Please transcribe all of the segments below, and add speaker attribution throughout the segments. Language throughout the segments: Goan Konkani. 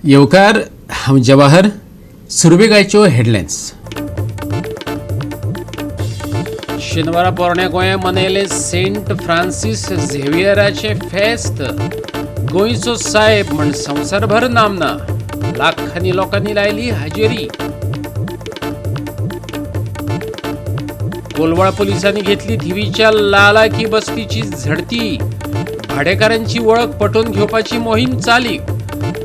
Speaker 1: येवकार, हांव जवाहर. सुरवेक आयच्यो हेडलायन्स. शेनवारा पोरण्या गोंया मनयलें सेंट फ्रांसीस झेवियराचें फेस्त. गोंयचो साहेब म्हण संवसारभर नामना. लाखांनी लोकांनी लायली हाजेरी. कोलवाळ पोलिसांनी घेतली थिवीच्या लालाकी बस्तीची झडती. भाडेकारांची वळख पटोवन घेवपाची मोहीम चालीक.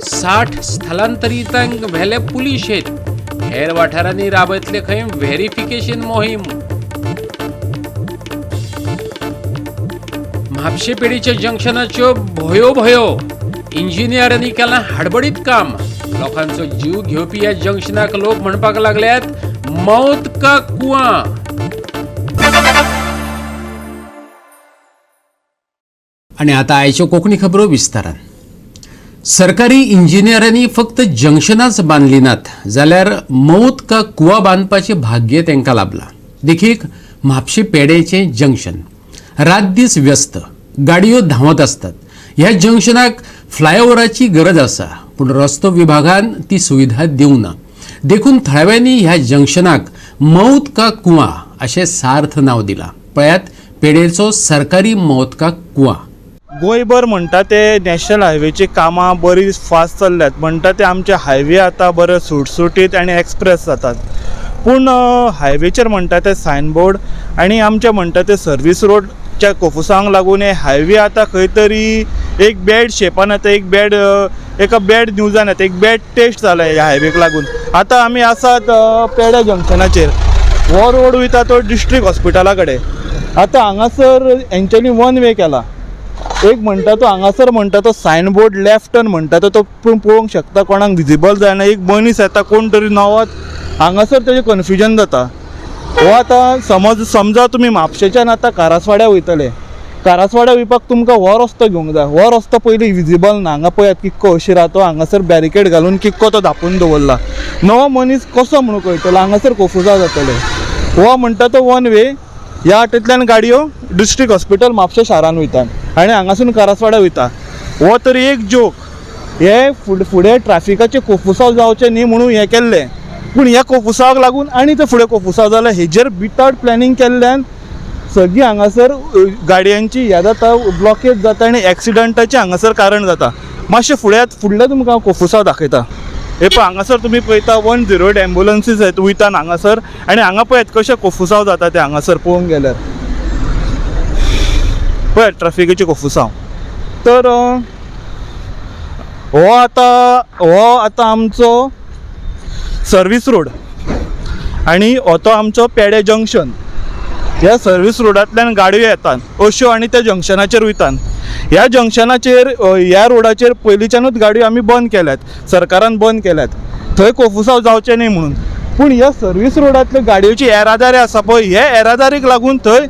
Speaker 1: 60 स्थलांतरितांक व्हेले पुलिशेत. हेर वाठारांनी राबयतले खंय व्हेरिफिकेशन मोहीम. म्हापशे पेडीच्या जंक्शनाच्यो भोयो भोयो. इंजिनियरांनी केलां हाडबडीत काम. लोकांचो जीव घेवपी ह्या जंक्शनाक लोक म्हणपाक लागल्यात मौत का कुआं. आनी आतां आयच्यो कोंकणी खबरो विस्तारान. सरकारी इंजिनियरांनी फक्त जंक्शनाच बांदली नात जाल्यार मौत का कुवा बांदपाचें भाग्य तांकां लाबलां. देखीक म्हापशें पेडेचें जंक्शन रात दीस व्यस्त, गाडयो धांवत आसतात. ह्या जंक्शनाक फ्लायओव्हराची गरज आसा, पूण रस्तो विभागान ती सुविधा दिवंक ना. देखून थळाव्यांनी ह्या जंक्शनाक मौत का कुवा अशें सार्थ नांव दिलां. पळयात पेडेचो सरकारी मौत का कुवा.
Speaker 2: गोंयभर म्हणटा ते नॅशनल हायवेची कामां बरी फास्ट चल्ल्यात, म्हणटा ते आमचे हायवे आतां बरे सुटसुटीत आनी एक्सप्रेस जातात. पूण हायवेचेर म्हणटा ते सायनबोर्ड आनी आमचे म्हणटा ते सर्वीस रोडच्या कोफुसांक लागून हे हायवे आतां खंय तरी एक बॅड शेपान येता, एक बॅड एका बॅड न्यूजान येता, एक बॅड टेस्ट जाला ह्या हायवेक लागून. आतां आमी आसात पेड्या जंक्शनाचेर. हो रोड वयता तो डिस्ट्रिक्ट हॉस्पिटला कडेन. आतां हांगासर हेंच्यांनी वन वे केला. एक म्हणटा तो हांगासर म्हणटा तो सायनबोर्ड लेफ्ट टर्न म्हणटा तो पळोवंक शकता, कोणाक विजिबल जायना. एक मनीस येता कोण तरी नवोच हांगासर तेजें कन्फ्युजन जाता. हो आतां समज समजा तुमी म्हापशेच्यान आतां कारासवाड्या वयतले, कारासवाड्या वयपाक तुमकां हो रस्तो घेवंक जाय. हो रस्तो पयलीं विजिबल ना. हांगा पळयात कितको अशीर आहा तो, हांगासर बॅरिकेड घालून कितको तो धापून दवरला. नवो मनीस कसो म्हणून कळटलो, हांगासर कोफुसांव जातलें. हो म्हणटा तो वन वे, ह्या वाटेंतल्यान गाडयो डिस्ट्रिक्ट हॉस्पिटल म्हापशें शारान वयता आनी हांगासून कारासवाड्या वयता. हो तरी एक जोक. हे फुडें ट्राफिकाचें कोफुसांव जावचें न्ही म्हणून हें केल्लें, पूण ह्या कोफुसांवाक लागून आनी तें फुडें कोफुसांव जालें. हेजेर वितावट प्लॅनिंग केल्ल्यान सगळीं हांगासर गाडयांची हें जाता, ब्लॉकेज जाता आनी एक्सिडंटाचें हांगासर कारण जाता. मातशें फुडें फुडलें तुमकां हांव कोफुसांव दाखयता. हे पळय हांगासर तुमी पळयता 108 एम्बुलन्सीस वयता हांगासर आनी हांगा पळयात कशें कोफुसांव जाता तें. हांगासर पळोवंक गेल्यार पळयात ट्राफिकेचें कोफुसांव. तर हो आतां आमचो सर्वीस रोड आनी हो तो आमचो पेडे जंक्शन. ह्या सर्वीस रोडांतल्यान गाडयो येतात अश्यो आनी त्या जंक्शनाचेर वयतात. ह्या जंक्शनाचेर ह्या रोडाचेर पयलींच्यानूच गाडयो आमी बंद केल्यात, सरकारान बंद केल्यात, थंय कोफुसांव जावचें न्ही म्हणून. पूण ह्या सर्वीस रोडांतल्यो गाडयोची येरादारी आसा पळय, हे येरादारीक लागून थंय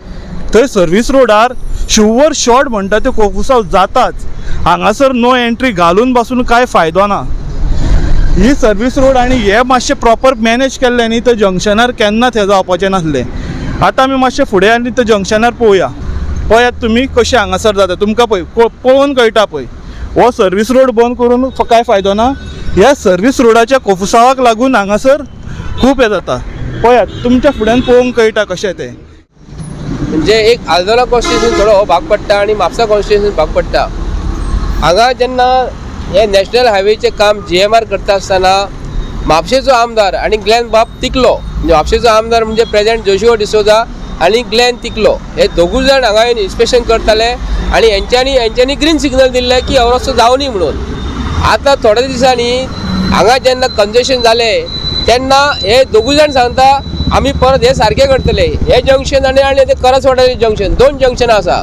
Speaker 2: थंय सर्वीस रोडार शुवर शॉर्ट म्हणटा त्यो कोफुसांव जाताच. हांगासर नो एंट्री घालून बसून कांय फायदो ना. ही सर्वीस रोड आनी हे मातशें प्रॉपर मॅनेज केल्लें न्ही तर जंक्शनार केन्नाच हें जावपाचें नासलें. आतां आमी मातशें फुडें आनी त्या जंक्शनार पळोवया. पळयात तुमी कशें हांगासर जाता, तुमकां पळय पळोवन कळटा पळय. हो सर्वीस रोड बंद करून कांय फायदो ना. ह्या सर्वीस रोडाच्या कोफुसांवाक लागून हांगासर खूब हें जाता. पळयात तुमच्या फुड्यान पळोवंक कळटा कशें तें.
Speaker 3: म्हणजे एक आल्दोना कॉन्स्टिट्युएन्सी थोडो हो भाग पडटा आनी म्हापसा कॉन्स्टिट्युएन्सी भाग पडटा. हांगा जेन्ना हे नॅशनल हायवेचें काम GMR करता आसतना म्हापशेचो आमदार आनी ग्लॅन बाब तिकलो, म्हणजे म्हापशेचो आमदार म्हणजे प्रेजेंट जोशुआ डिसोजा आनी ग्लॅन तिकलो, हे दोगूय जाण हांगा येवन इन्स्पेक्शन करताले आनी हेंच्यांनी ग्रीन सिग्नल दिल्लें की हो रस्तो जावनी म्हणून. आतां थोड्या दिसांनी हांगा जेन्ना कंजेशन जालें तेन्ना हे दोगूय जाण सांगता आमी परत हे सारकें करतले. हे जंक्शन आनी आनी ते करासवाड्याचें जंक्शन, दोन जंक्शनां आसा.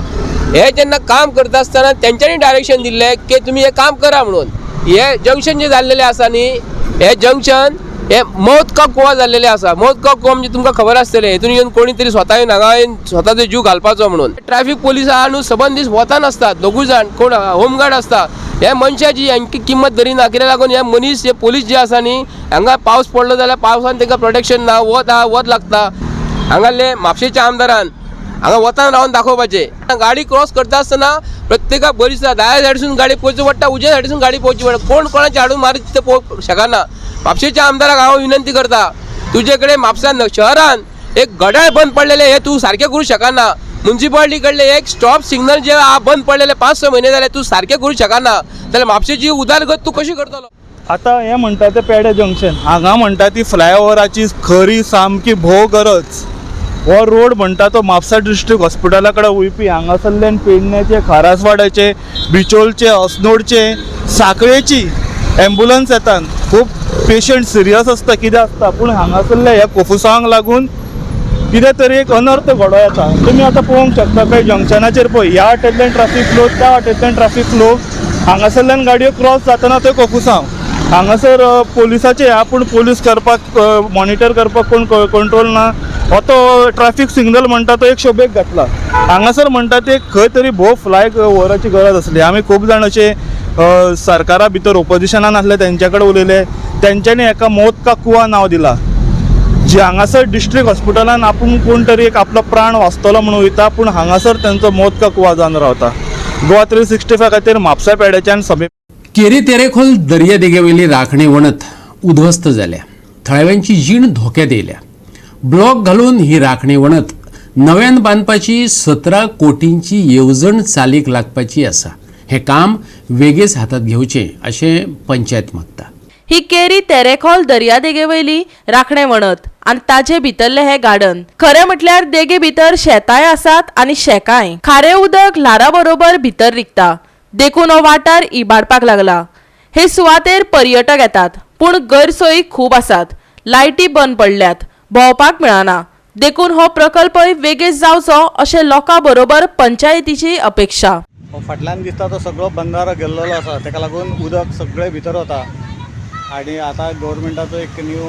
Speaker 3: हे जेन्ना काम करता आसतना तेंच्यांनी डायरेक्शन दिल्लें की तुमी हें काम करा म्हणून. हे जंक्शन जे जाल्लेलें आसा न्ही, हे जंक्शन हे मौत का कुवा जाल्लेलें आसा. मौत का कुवा म्हणजे तुमकां खबर आसतलें, हेतून येवन कोणी तरी स्वता येवन हांगा येवन स्वताचो जीव घालपाचो म्हणून. ट्रॅफिक पोलीस आहा न्हू, सबंद दीस वतान आसतात दोगूय जाण, कोण होमगार्ड आसता. हे मनशाची हेंची किंमत धरिना, कित्याक लागून हे मनीस हे पोलीस जे आसा न्ही, हांगा पावस पडलो जाल्यार पावसान तांकां प्रोटेक्शन ना, वत आहा, वत लागता. हांगासरले म्हापशेच्या आमदारान हांगा वतान रावन दाखोवपाचें. गाडी क्रॉस करता आसतना प्रत्येकाक बरी दिसता, दाव्या सायडीसून गाडी पळोवची पडटा, उजव्या सायडीसून गाडी पळोवची पडटा, कोण कोणाचे हाडून मारीत ते पळोवंक शकना. म्हापशेच्या आमदाराक हांव विनंती करता, तुजे कडेन म्हापसा शहरान एक घड्याळ बंद पडलेलें हें तूं सारकें करूं शकना. मुन्सिपालिटी कडले एक स्टॉप सिग्नल जे बंद पडलेले 5-6 म्हयने जाले तूं सारकें करूं शकना, जाल्यार म्हापशेची उदरगत तूं कशी करतलो?
Speaker 2: आतां हें म्हणटा तें पेडे जंक्शन, हांगा म्हणटा ती फ्लायओवराची खरी सामकी भोव गरज. हो रोड म्हणटा तो म्हापसा डिस्ट्रिक्ट हॉस्पिटला कडेन वयपी, हांगासरल्यान पेडण्याचे, खारासवाड्याचे, बिचोलचे, अस्नोडचे, साखळेची एम्बुलन्स येतात. खूब पेशंट सिरियस आसता, कितें आसता, पूण हांगासरल्या ह्या कोफुसांक लागून कितें तरी एक अनर्थ घडो येता. तुमी आतां पळोवंक शकता खंय जंक्शनाचेर पळय, ह्या वाटेंतल्यान ट्राफीक फ्लो, त्या वाटेंतल्यान ट्राफीक फ्लो, हांगासरल्यान गाडयो क्रॉस जातना थंय कोफुसांव. हांगासर पोलिसाचे ह्या, पूण पोलीस करपाक मॉनिटर करपाक कोण कंट्रोल ना. हो तो ट्राफीक सिग्नल म्हणटा तो एक शोबेक घातला. हांगासर म्हणटा ते खंय तरी भोव फ्लाय ओवराची गरज आसली. आमी खूब जाण अशे सरकारा भितर ओपोजिशनान आसले तेंच्या कडेन उलयले, तेंच्यांनी हेका मौत का कुवा नांव दिला. जे हांगासर डिस्ट्रिक्ट हॉस्पिटलान आपूण कोण तरी एक आपलो प्राण वाचतलो म्हणून वयता, पूण हांगासर तेंचो मौत का कुवा जावन रावता. गोवा 365 खातीर म्हापसा पेड्याच्यान समीप.
Speaker 1: केरी तेरेखोल दर्यादेगेवयली राखणे वणत उद्ध्वस्त जाल्या, थळाव्यांची जीण धोक्यात येयल्या. ब्लॉक घालून ही राखणे वणत नव्यान बांदपाची 17 कोटींची येवजण चालीक लागपाची आसा. हें काम वेगेच हातांत घेवचें अशें पंचायत मागता.
Speaker 4: ही केरी तेरेखोल दर्यादेगे वयली राखणे वणत आनी ताजे भितरले हे गार्डन. खरें म्हटल्यार देगे भितर शेतांय आसात आनी शेकांय. खारें उदक ल्हारां बरोबर भितर रिगता, देखून हो वाठार इबाडपाक लागला. हे सुवातेर पर्यटक येतात, पूण गैरसोयी खूब आसात. लायटी बंद पडल्यात, भोंवपाक मेळना, देखून हो प्रकल्पय वेगेच जावचो अशें लोकां बरोबर पंचायतीची अपेक्षा.
Speaker 5: फाटल्यान दिसता तो सगळो बंदारो गेल्लेलो आसा, ताका लागून उदक सगळें भितर वता. आनी आतां गव्हर्मेंटाचो एक न्यू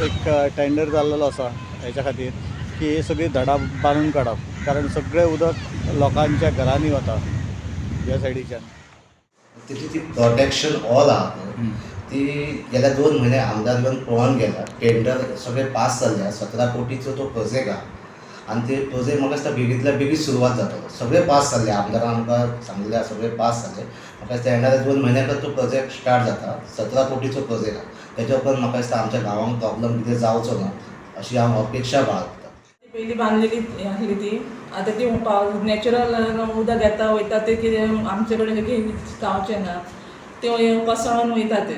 Speaker 5: एक टेंडर जाल्लेलो आसा हेच्या खातीर की ही सगळी धडां बांदून काडप, कारण सगळें उदक लोकांच्या घरांनी वता ह्या सायडीच्यान.
Speaker 6: तेची ती प्रोटेक्शन ऑल आहा पळय ती गेल्या 2 म्हयने आमदार येवन पळोवन गेला. टेंडर सगळे पास जाल्ले, 17 कोटीचो तो प्रोजेक्ट आहा आनी ते प्रोजेक्ट म्हाका दिसता बेगींतल्या बेगीन सुरवात जातलो. सगळे पास जाल्ले, आमदारान आमकां सांगलें सगळे पास जाले. म्हाका दिसता येणाऱ्या 2 म्हयन्याकच तो प्रोजेक्ट स्टार्ट जाता. 17 कोटीचो प्रोजेक्ट आहा, तेच्या उपरांत म्हाका दिसता आमच्या गांवांक प्रॉब्लम कितें जावचो ना अशी हांव अपेक्षा बाळगता.
Speaker 7: पयलीं बांदलेली आसली ती, आतां ती पावस नॅचरल उदक येता वयता ते कितें आमचे कडेन जावचें ना, ते कोसळून वयता ते.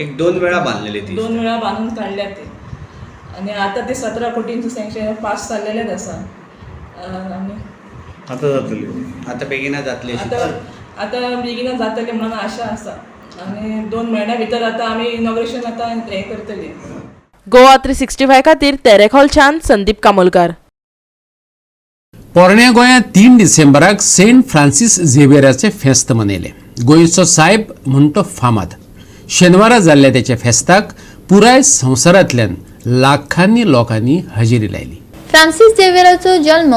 Speaker 8: 1-2 वेळा बांदलेली ती,
Speaker 7: 2 वेळा बांदून काडल्या ती. आनी आतां ते 17 कोटींचे सँक्शन पास जाल्लेलेच आसा. आनी
Speaker 2: आतां जातली,
Speaker 8: आतां बेगिना जातली,
Speaker 7: आतां बेगिना जातली म्हणून आशा आसा. आनी 2 म्हयन्या भितर आतां आमी इनॉग्रेशन आतां हें करतली.
Speaker 4: गोवा 365 खातीर तेरेखोलच्यान संदीप कामोलकार.
Speaker 1: पोरण्या गोंयांत 3 डिसेंबराक सेंट फ्रांसीस झेवियराचें फेस्त मनयलें. गोंयचो सायब म्हूण तो फामाद. शेनवारा जाल्ल्या तेच्या फेस्ताक पुराय संवसारांतल्यान लाखांनी लोकांनी हजेरी लायली.
Speaker 9: फ्रांसीस झेवियराचो जल्म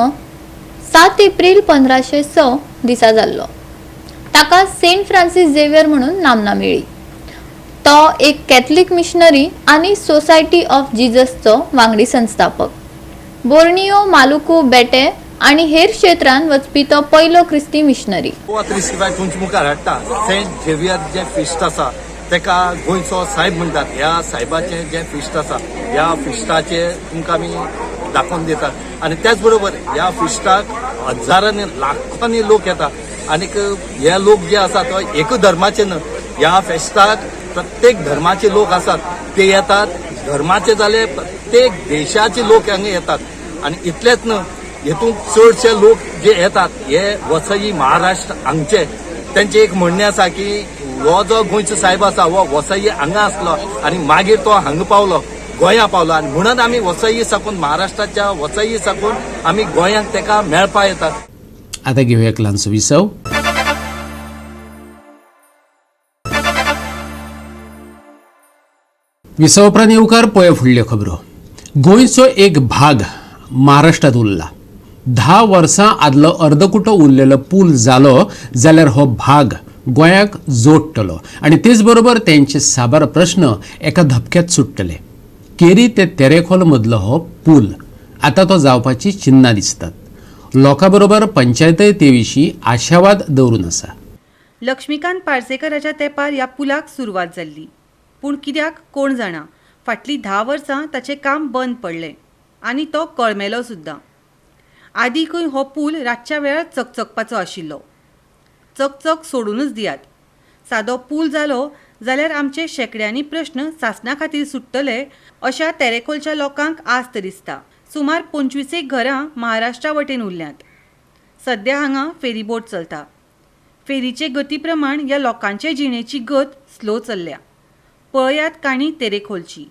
Speaker 9: 7 एप्रिल 1506 दिसा जाल्लो. ताका सेंट फ्रांसीस झेवियर म्हणून नामना मेळ्ळी. तो एक कॅथलिक मिशनरी आनी सोसायटी ऑफ जिजसचो वांगडी संस्थापक. बोर्नियो, मालुकू बेटे आनी हेर क्षेत्रांत वचपी तो पयलो क्रिस्ती मिशनरी.
Speaker 10: गोवा 365 तुमच्या मुखार हाडटा सेंट झेवियर जें फिस्ट आसा तेका गोंयचो सायब म्हणटात. ह्या सायबाचें जें फिस्ट आसा ह्या फिस्टाचें तुमकां आमी दाखोवन दितात. आनी त्याच बरोबर ह्या फिस्टाक हजारांनी लाखांनी लोक येता. आनीक हे लोक जे आसा तो एकूच धर्माचे न्हय, ह्या फेस्ताक प्रत्येक धर्माचे लोक आसात ते येतात. धर्माचे जाले प्रत्येक देशाचे लोक हांगा येतात. आनी इतलेच न्हय, हेतून चडशे लोक जे येतात हे वसई महाराष्ट्र हांगचे. तेंचें एक म्हणणें आसा की हो जो गोंयचो सायब आसा हो वसई हांगा आसलो आनी मागीर तो हांगा पावलो, गोंया पावलो. आनी म्हणून आमी वसई साकून, महाराष्ट्राच्या वसई साकून आमी गोंयांक तेका मेळपा येतात.
Speaker 1: आतां घेवया एक ल्हानसो विसव. विसव उपरांत येवकार पळय फुडल्यो खबरो. गोंयचो एक भाग महाराष्ट्रांत उरला. 10 वर्सां आदलो अर्दकुटो उरलेलो पूल जालो जाल्यार हो भाग गोंयाक जोडटलो आनी तेच बरोबर तेंचे साबार प्रश्न एका धपक्यांत सुट्टले. केरी ते तेरेखोल मदलो हो पूल आतां तो जावपाची चिन्नां दिसतात. लोकां बरोबर पंचायतय ते विशीं आशावाद दवरून आसा.
Speaker 11: लक्ष्मीकांत पार्सेकराच्या तेंपार ह्या पुलाक सुरवात जाल्ली, पूण कित्याक कोण जाणा फाटलीं 10 वर्सां ताचें काम बंद पडलें आनी तो कळमेलो सुद्दां. आदीकूय हो पूल रातच्या वेळार चकचकपाचो आशिल्लो. चकचक सोडूनच दियात, सादो पूल जालो जाल्यार आमचे शेंकड्यांनी प्रश्न सासणा खातीर सुट्टले अशा तेरेखोलच्या लोकांक आस्त दिसता. सुमार 25 घरां महाराष्ट्रा वटेन उरल्यांत. सद्या हांगा फेरीबोट चलता. फेरीचे गती प्रमाण ह्या लोकांचे जिणेची गत स्लो चल्ल्या. पळयात काणी तेरेखोलची.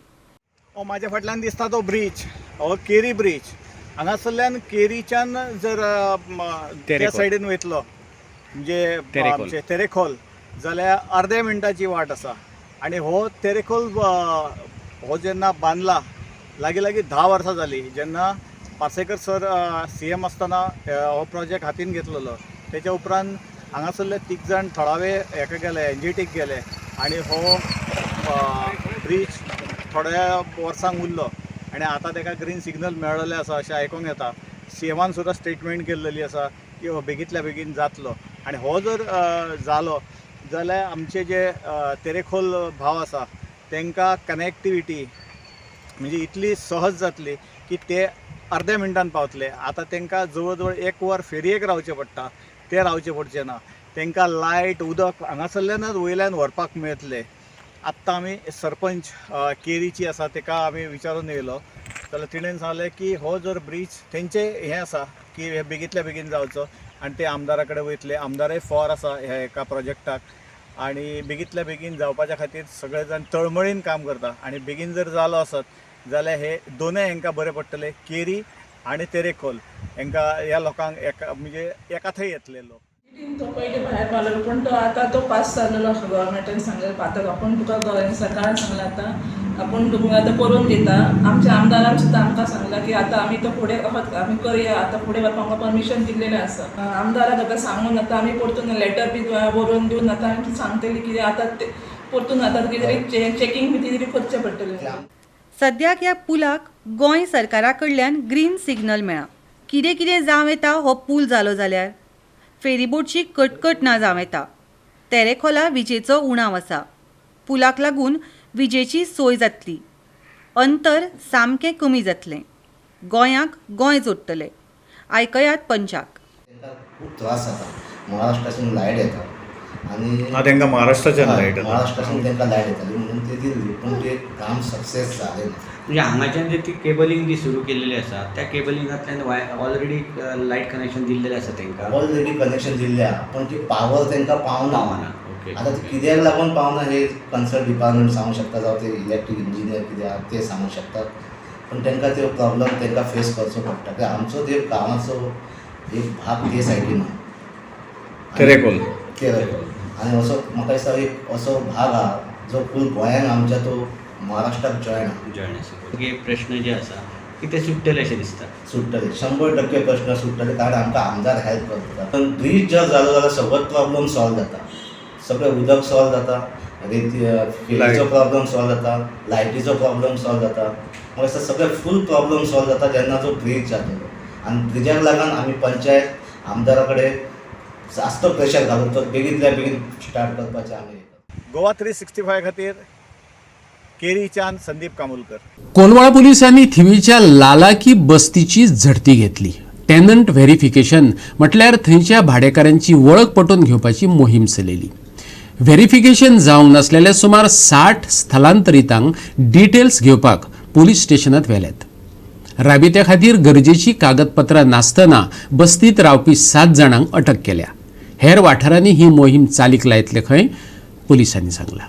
Speaker 5: हो म्हाज्या फाटल्यान दिसता तो ब्रीज, हो केरी ब्रीज. हांगासरल्यान केरीच्यान जर त्या सायडीन वयतलो म्हणजे आमचे तेरेखोल जाल्यार अर्द्या मिनटाची वाट आसा. आनी हो तेरेखोल हो जेन्ना बांदला लागीं लागीं 10 वर्सां जालीं. जेन्ना पार्सेकर सर CM आसतना हो प्रोजेक्ट हातीन घेतलेलो. तेच्या उपरांत हांगासरले 3 जाण थळावे हेका गेले, NGTक गेले आनी हो ब्रीज थोड्या वर्सांक उरलो आनी आतां ताका ग्रीन सिग्नल मेळ्ळेलें आसा अशें आयकूंक येता. CMान सुद्दां स्टेटमेंट केल्लेली आसा की हो बेगींतल्या बेगीन जातलो. आनी हो जर जालो जाल्यार आमचे जे तेरेखोल भाव आसा तांकां कनेक्टिविटी म्हणजे इतली सहज जातली की ते अर्द्या मिनटान पावतले. आतां तांकां जवळ जवळ 1 वर फेरयेक रावचें पडटा, तें रावचें पडचें ना. तांकां लायट उदक हांगासरल्यानच वयल्यान व्हरपाक मेळटलें. आत्तां आमी सरपंच केरीची आसा ताका आमी विचारून येयलो जाल्यार तिणेन सांगलें की हो जर ब्रीज तेंचें हें आसा की हे बेगींतल्या बेगीन जावचो आनी ते आमदारा कडेन वयतले. आमदारय फॉर आसा ह्या एका प्रोजेक्टाक आनी बेगींतल्या बेगीन जावपाच्या खातीर सगळे जाण तळमळीन काम करता. आनी बेगीन जर जालो आसत जाल्यार हे दोनूय हांकां बरें पडटलें, केरी आनी तेरेखोल हांकां ह्या लोकांक एका म्हणजे एका थंय येतले लोक.
Speaker 7: तो पयलीं भायर मारलेलो पूण तो आतां तो पास जाल्लो आसा. गव्हर्मेंटान सांगलें आतां आपूण तुका सरकारान सांगलां आतां आपूण तुका आतां करून दिता. आमच्या आमदारान सुद्दां आमकां सांगलां की आतां आमी तो फुडें आमी करया, आतां फुडें वचपाक आमकां परमिशन दिल्लेलें आसा. आमदाराक आतां सांगून आतां आमी परतून लेटर बी बरोवन दिवन आतां आमी सांगतली की आतां परतून आतां कितें तरी चॅकींग बी कितें तरी करचें पडटलें.
Speaker 11: सद्याक ह्या पुलाक गोंय सरकारा कडल्यान ग्रीन सिग्नल मेळ्ळा. कितें कितें जावं येता हो पूल जालो जाल्यार फेरीबोटची कटकट ना जावं येता. तेरेखोला विजेचो उणाव आसा. पुलाक लागून विजेची सोय जातली, अंतर सामकें कमी जातलें, गोंयाक गोंय जोडटलें. आयकयात पंचाक.
Speaker 6: खूब त्रास जाता. महाराष्ट्रासून लायट येता आनी
Speaker 5: तांकां महाराष्ट्राच्यान लायट येता,
Speaker 6: महाराष्ट्रासून तांकां लायट येताली म्हणून ते दिल्ली, पूण ते काम सक्सेस जालें ना.
Speaker 8: म्हणजे हांगाच्यान जे ती केबलिंग जी सुरू केलेली आसा त्या केबलिंगांतल्यान ऑलरेडी लायट कनेक्शन दिल्लेलें आसा तांकां.
Speaker 6: ऑलरेडी कनेक्शन दिल्लें आसा पूण ती पावर तांकां पावना. आतां ती कित्याक लागून पावना हे कन्सर्न डिपार्टमेंट सांगूंक शकता, जावं ते इलेक्ट्रीक इंजिनियर कितें आसा ते सांगूंक शकतात. पूण तांकां ते प्रॉब्लम तांकां फेस करचो पडटा. कित्याक आमचो ते गांवाचो एक भाग ते सायडीन आसा,
Speaker 5: तेरेखोल.
Speaker 6: तेरेखोल आनी असो म्हाका दिसता एक असो भाग आसा जो फूल गोंयान आमच्या तो महाराष्ट्राक जॉयन आसा.
Speaker 8: जॉयन आसा. हे प्रश्न जे आसा की ते सुट्टले अशें दिसता.
Speaker 6: सुट्टले, 100% प्रश्न सुट्टले, कारण आमकां आमदार हेल्प करता. पण ब्रीज जर जालो जाल्यार सगळो प्रॉब्लम सॉल्व जाता, सगळें उदक सॉल्व जाता, फेरीचो प्रॉब्लम सॉल्व जाता, लायटीचो प्रॉब्लम सॉल्व जाता. म्हाका दिसता सगळे फूल प्रॉब्लम सॉल्व जाता जेन्ना जो ब्रीज जातलो. आनी ब्रिजाक लागून आमी पंचायत आमदारा कडेन जास्त प्रेशर घालून तो बेगींतल्या बेगीन स्टार्ट करपाचें आमी.
Speaker 5: गोवा 365 खातीर केरीच्यान संदीप कामुलकर.
Speaker 1: कोलवाळ पोलिसांनी थिवीच्या लालाकी बस्तीची झडती घेतली. टेनंट व्हेरिफिकेशन म्हटल्यार थंयच्या भाडेकारांची वळख पटोवन घेवपाची मोहीम चलयली. व्हेरिफिकेशन जावंक नासलेल्या सुमार 60 स्थलांतरितांक डिटेल्स घेवपाक पोलीस स्टेशनात व्हेल्यात. राबित्या खातीर गरजेची कागदपत्रां नासतना बस्तीत रावपी 7 जाणांक अटक केल्या. हेर वाठारांनी ही मोहीम चालीक लायतले खंय पोलिसांनी सांगलां.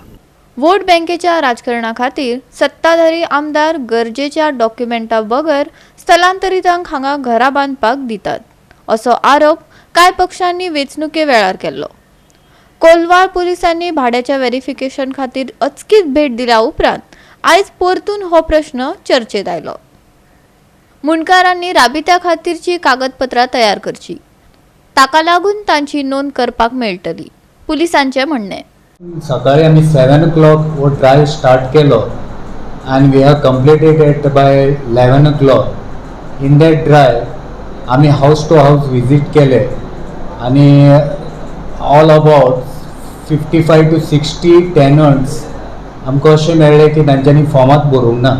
Speaker 9: वोट बँकेच्या राजकारणा खातीर सत्ताधारी आमदार गरजेच्या डॉक्युमेंटा बगर स्थलांतरितांक हांगा घरां बांदपाक दितात असो आरोप कांय पक्षांनी वेंचणुके वेळार केल्लो. कोलवाळ पोलिसांनी भाड्याच्या व्हेरिफिकेशन खातीर अचकीत भेट दिल्या उपरांत आयज परतून हो प्रश्न चर्चेत आयलो. मुंडकारांनी राबित्या खातीरची कागदपत्रां तयार करची, ताका लागून तांची नोंद करपाक मेळटली, पुलिसांचें म्हणणें.
Speaker 12: सकाळी आमी 7 o'clock हो ड्रायव्ह स्टार्ट केलो आनी we have completed it by 11 o'clock. In that drive आमी हावस टू हावस विजीट केले आनी all about 55 to 60 tenants आमकां अशें मेळ्ळें की तांच्यांनी फॉर्मांत भरूंक ना.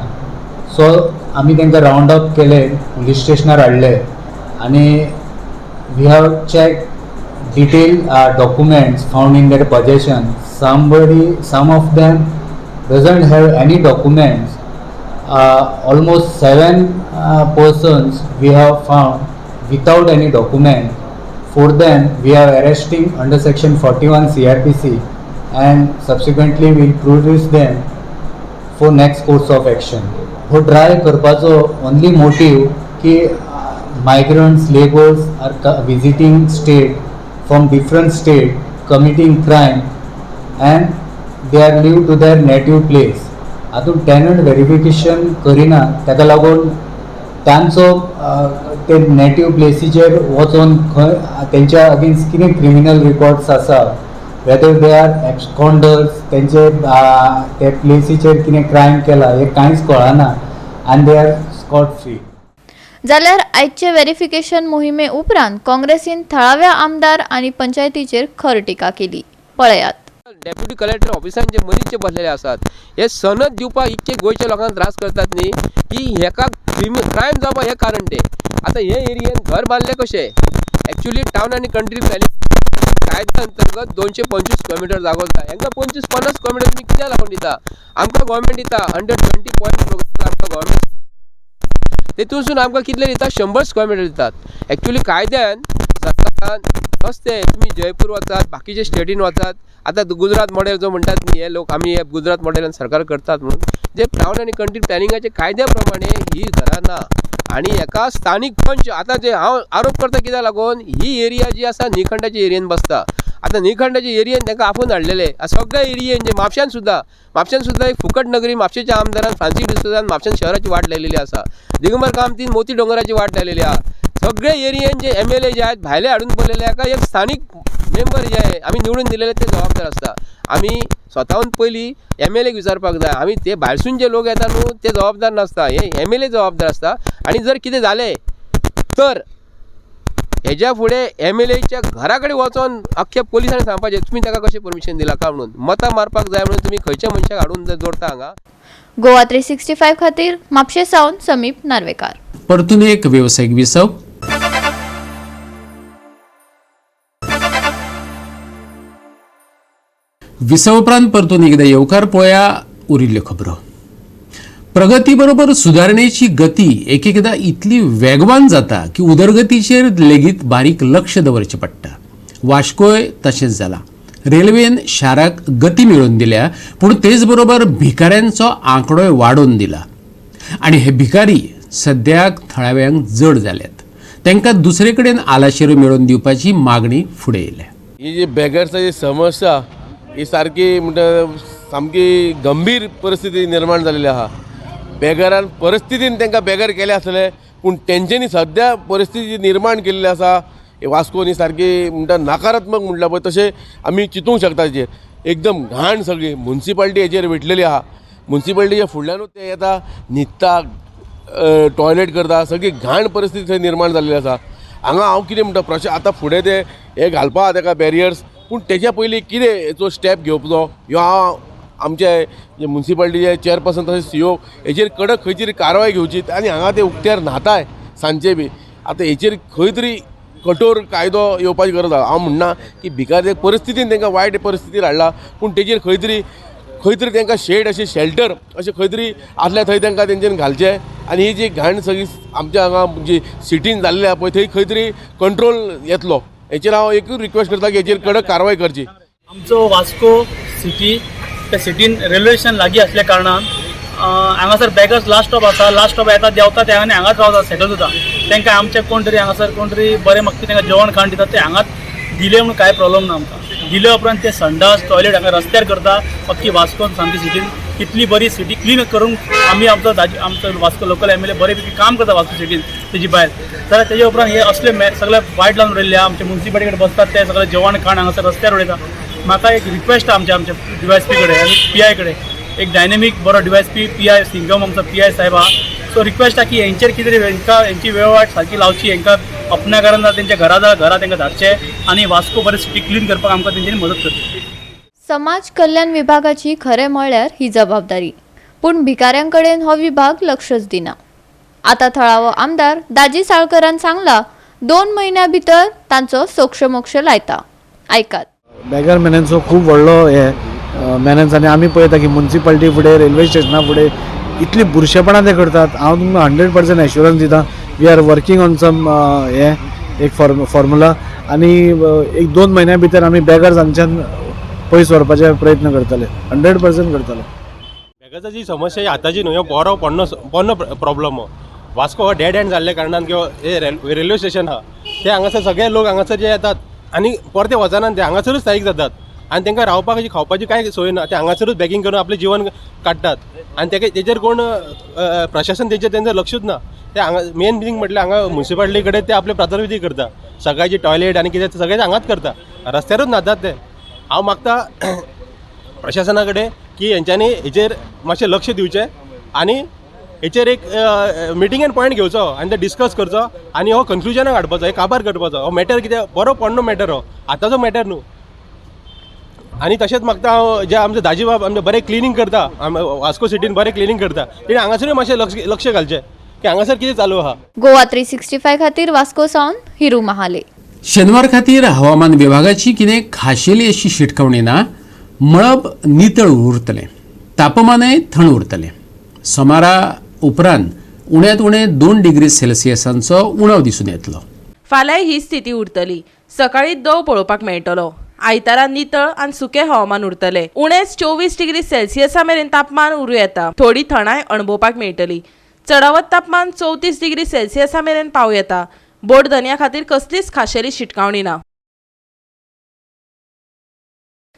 Speaker 12: सो आमी तांकां रावंड अप केले, पुलीस स्टेशनार हाडले आनी we have check detail documents found in their possession. Some of them doesn't have any documents. Almost 7 persons we have found without any document. For them we are arresting under section 41 CRPC and subsequently we will produce them for next course of action. हो ड्रायव्ह करपाचो only motive की migrants, labours are visiting state from different state, committing crime and they are leave to their native place. हातूंत टेनंट वेरिफिकेशन करिना, ताका लागून तांचो ते नेटीव प्लेसीचेर वचोन खंय तेंच्या अगेन्स्ट कितें क्रिमिनल रिकॉर्ड्स आसा, वेदर they are एब्सकॉन्डर्स, तेंचे ते प्लेसीचेर कितें क्रायम केला हें कांयच कळना आनी they are Scott free.
Speaker 9: जाल्यार आयचे वेरिफिकेशन मोहिमे उपरांत काँग्रेसीन थळाव्या आमदार आनी पंचायतीचेर खर टिका केली. पळयात.
Speaker 3: डेप्युटी कलेक्टर ऑफिसान जे मनीस जे बसलेले आसात हे सनद दिवपाक इतके गोंयच्या लोकांक त्रास करतात न्ही की हेका क्रायम जावपाक हें कारण ते. आतां हे एरियेन घर बांदले कशे एक्चुअली टावन आनी कंट्री प्लॅनिंग कायद्या अंतर्गत 225 स्क्वेअर मिटर जागो जाय. हेंकां 25-50 स्क्वेअर मिटर तुमी कित्याक लागून दिता? आमकां गव्हर्मेंट दिता अंडर 20 पॉयंट प्रोग्राम आमकां गव्हर्मेंट तेतूनसून आमकां कितले दिता? 100 स्क्वेअर मिटर दितात. एक्चुअली कायद्यान सरकारान रस्ते तुमी जयपूर वचात, बाकीचे स्टेटीन वचात, आतां गुजरात मॉडेल जो म्हणटात न्ही हे लोक, आमी हे गुजरात मॉडेलान सरकार करतात म्हणून जे टावन आनी कंट्री प्लॅनिंगाचे कायद्या प्रमाणे ही घरां ना. आनी हेका स्थानीक पंच आतां जे हांव आरोप करता कित्याक लागून ही एरिया जी आसा निळखंडाच्या एरियेन बसता. आतां निळखंडाच्या एरियेन तांकां आपोवन हाडलेले सगळ्या एरियेन जे म्हापश्यान सुद्दां एक फुकट नगरी म्हापशेच्या आमदारान फ्रांसीस डिसोजान म्हापश्यान शहराची वाट लायलेली आसा, दिगंबर कामतीन मोती दोंगराची वाट लायलेली आसा. सगळे एरियेन जे MLA जे आहेत भायले हाडून बसलेले हाका एक स्थानीक मेंबर जे आहे आमी निवडून दिलेले ते जबाबदार आसता. आमी स्वताहून पयलीं MLA विचारपाक जाय. आमी ते भायरसून जे लोक येता न्हू ते जबाबदार नासता, हे MLA जबाबदार आसता. आनी जर कितें जालें तर हेज्या फुडें MLAच्या घरा कडेन वचोन अख्ख्या पोलिसांनी सांगपाचें तुमी ताका कशें परमिशन दिलां काय म्हणून, मतां मारपाक जाय म्हणून तुमी खंयच्या मनशाक हाडून दवरता हांगा.
Speaker 9: गोवा 365 खातीर म्हापशें सावन समीप नार्वेकार.
Speaker 1: परतून एक वेवसायीक विसव. विसव उपरांत परतून एकदा येवकार. पळया उरिल्ल्यो खबरो. प्रगती बरोबर सुदारणेची गती एक एकदा इतली वेगवान जाता की उदरगतीचेर लेगीत बारीक लक्ष दवरचें पडटा. वास्कोय तशेंच जालां. रेल्वेन शाराक गती मेळोवन दिल्या, पूण तेच बरोबर भिकाऱ्यांचो आंकडोय वाडोवन दिला आनी हे भिकारी सद्याक थळाव्यांक जड जाल्यात. तांकां दुसरे कडेन आलाशिरो मेळोवन दिवपाची मागणी फुडें येयल्या.
Speaker 13: ही जी बेगर्साची समस्या ही सारकी म्हणटा सामकी गंभीर परिस्थिती निर्माण जालेली आहा. बेगरान परिस्थितीन तांकां बेगर केले आसले, पूण तेंच्यांनी सद्या परिस्थिती निर्माण केल्ली आसा वास्कोन ही सारकी म्हणटा नकारात्मक म्हणटा पळय तशें आमी चिंतूंक शकता. हेचेर एकदम घाण सगळी मुन्सिपाल्टी हेचेर वेटलेली आहा. मुन्सिपाल्टीच्या फुडल्यानूच ते येता, न्हिदता, टॉयलेट करता, सगळी घाण परिस्थिती थंय निर्माण जाल्ली आसा. हांगा हांव कितें म्हणटा प्रश्न आतां फुडें ते हे घालपा आहा तेका बॅरियर्स, पूण तेच्या पयलीं कितें हेचो स्टेप घेवपाचो ह्यो हांव आमचे जे मुन्सिपाल्टीचे चेअरपर्सन तशें CO हेचेर कडक खंयची तरी कारवाय घेवची. आनी हांगा ते उक्त्यार न्हाताय सांजचे बी, आतां हेचेर खंय तरी कठोर कायदो येवपाची गरज आसा. हांव म्हणना की भिकारी परिस्थितीन तांकां वायट परिस्थितीर हाडला, पूण तेजेर खंय तरी तांकां शेड अशें शेल्टर अशें खंय तरी आसल्यार थंय तांकां तेंच्यानी घालचें. आनी ही जी घाण सगळी आमच्या हांगा जी सिटीन जाल्ली आसा पळय थंय खंय तरी कंट्रोल येतलो. हेचेर हांव एकूच रिक्वेस्ट करता की हेचेर कडक कारवाय करची.
Speaker 14: आमचो वास्को सिटी त्या सिटीन रेल्वे स्टेशन लागीं आसल्या कारणान हांगासर बेगर्स लास्ट स्टॉप आसा. लास्ट स्टॉप येता देंवता ते आनी हांगाच रावता, सेटल जाता. तांकां आमचे कोण तरी हांगासर कोण तरी बरें मागपी तांकां जेवण खाण दितात, ते हांगाच दिले म्हणून कांय प्रॉब्लम ना आमकां. दिले उपरांत ते संडास टॉयलेट हांगा रस्त्यार करता. अख्खी वास्कोन सामकी सिटीन इतली बरी सिटी क्लीन करूंक आमी आमचो आमचो वास्को लोकल MLA बरे पैकी काम करता वास्को सिटीन तेजी बायल. जाल्यार तेजे उपरांत हे असले सगळे वायट लावन उडयल्ले आमचे मुन्सिपाल्टी कडेन बसतात ते सगळे जेवण खाण हांगासर रस्त्यार उडयता. म्हाका एक रिक्वेस्ट आमच्या आमच्या DYSP कडेन आनी PI कडेन एक डायनेमीक बरो डीवायएसपी पी I Singham आमचो पी I साहेब आहा. सो रिक्वेस्ट आहा की हेंचेर कितें तरी हेंकां हेंची वेवहार सारकी लावची, हेंकां अपना घरान जाल्यार तेंच्या घरा जाल्यार घरा तेंकां धाडचें आनी वास्को बरें सिटी क्लीन करपाक आमकां तेंच्यांनी मदत करची.
Speaker 9: समाज कल्याण विभागाची खरें म्हळ्यार ही जबाबदारी, पूण भिकाऱ्यां कडेन हो विभाग लक्षच दिना. आतां थळावो आमदार दाजी साळकरान सांगला 2 म्हयन्या भितर तांचो सोक्षमोक्ष लायता. आयकात.
Speaker 15: बेगर मेनन्सो खूब व्हडलो हे मेनन्स आनी आमी पळयता की मुन्सिपालिटी फुडें रेल्वे स्टेशना फुडें इतली बुरशेपणां ते करतात. हांव तुमकां 100% एश्युरन्स दिता, we are working on some हे एक फॉर्मुला आनी एक 2 म्हयन्या भितर आमी बेगर्स हांगच्यान पयस व्हरपाचे प्रयत्न करतले, 100% करतले.
Speaker 16: बेगर्साची समस्या आतांची न्हू, हो बरो पोन्नो प्रॉब्लम हो. वास्को हो डेड एंड जाल्ल्या कारणान किंवा हे रेल्वे स्टेशन आहा ते हांगासर सगळे लोक हांगासर जे येतात आनी परते वचनात, ते हांगासरूच स्थायीक जातात आनी तांकां रावपाक खावपाची कांय सोय ना, ते हांगासरूच बॅगिंग करून आपलें जिवन काडटात आनी तेका तेजेर कोण प्रशासन तेजेर तेंचें लक्षूच ना. ते हांगा मेन थिंग म्हटल्यार हांगा मुन्सिपालिटी कडेन ते आपले प्रातर्विधी करता, सगळ्याची टॉयलेट आनी कितें सगळें हांगाच करता, रस्त्यारूच न्हातात ते. हांव मागता प्रशासना कडेन की हेंच्यांनी हेचेर मातशें लक्ष दिवचें आनी हेचेर एक मिटिंगेन पॉयंट घेवचो आनी ते डिस्कस करचो आनी हो कन्क्लुजनाक हाडपाचो, हे काबार करपाचो. हो मॅटर कितें बरो पोन्नो मॅटर, हो आतांचो मॅटर न्हू. आनी तशेंच मागता हांव जे आमचे दाजीबाब आमचे बरें क्लिनींग करता, वास्को सिटीन बरें क्लिनींग करता, तेणी हांगासरूय मातशें लक्ष घालचें की हांगासर कितें चालू आहा.
Speaker 9: गोवा 365 खातीर वास्को सावन हिरू महाले.
Speaker 1: शेनवार खातीर हवामान विभागाची कितें खाशेली अशी शिटकावणी ना. मळब नितळ उरतलें, तापमानय थंड उरतलें. सोमारा उपरांत उण्यांत उणें 2 डिग्री सेल्सियसांचो उणाव दिसून येतलो.
Speaker 4: फाल्यां ही स्थिती उरतली. सकाळी दव पळोवपाक मेळटलो. आयतारा नितळ आनी सुकें हवामान उरतलें. उणेच 24 डिग्री सेल्सियसा मेरेन तापमान उरूं येता. थोडी थंडाय अणभवपाक मेळटली. चडावत तापमान 34 डिग्री सेल्सियसा मेरेन पावूं येता. बोट दर्या खातीर कसलीच खाशेली शिटकावणी ना.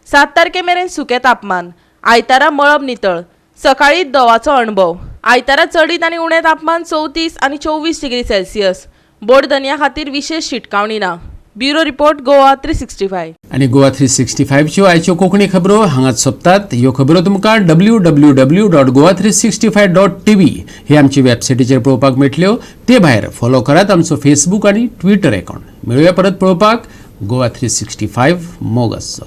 Speaker 4: 7 तारखे मेरेन सुकें तापमान. आयतारा मळब नितळ. सकाळी दवाचो अणभव. आयतारा चडीत आनी उणें तापमान 34 आनी 24 डिग्री सेल्सियस. बोट दर्या खातीर विशेश शिटकावणी ना. Bureau report, Goa 365.
Speaker 1: आनी गोवा 365च्यो आयच्यो कोंकणी खबरो हांगाच सोंपतात. ह्यो खबरो तुमकां www.goa365.tv हे आमचे वेबसायटीचेर पळोवपाक मेळटल्यो. ते भायर फॉलो करात आमचो फेसबूक आनी ट्विटर अकाउंट. मेळुया परत पळोवपाक गोवा 365 मोग आसचो.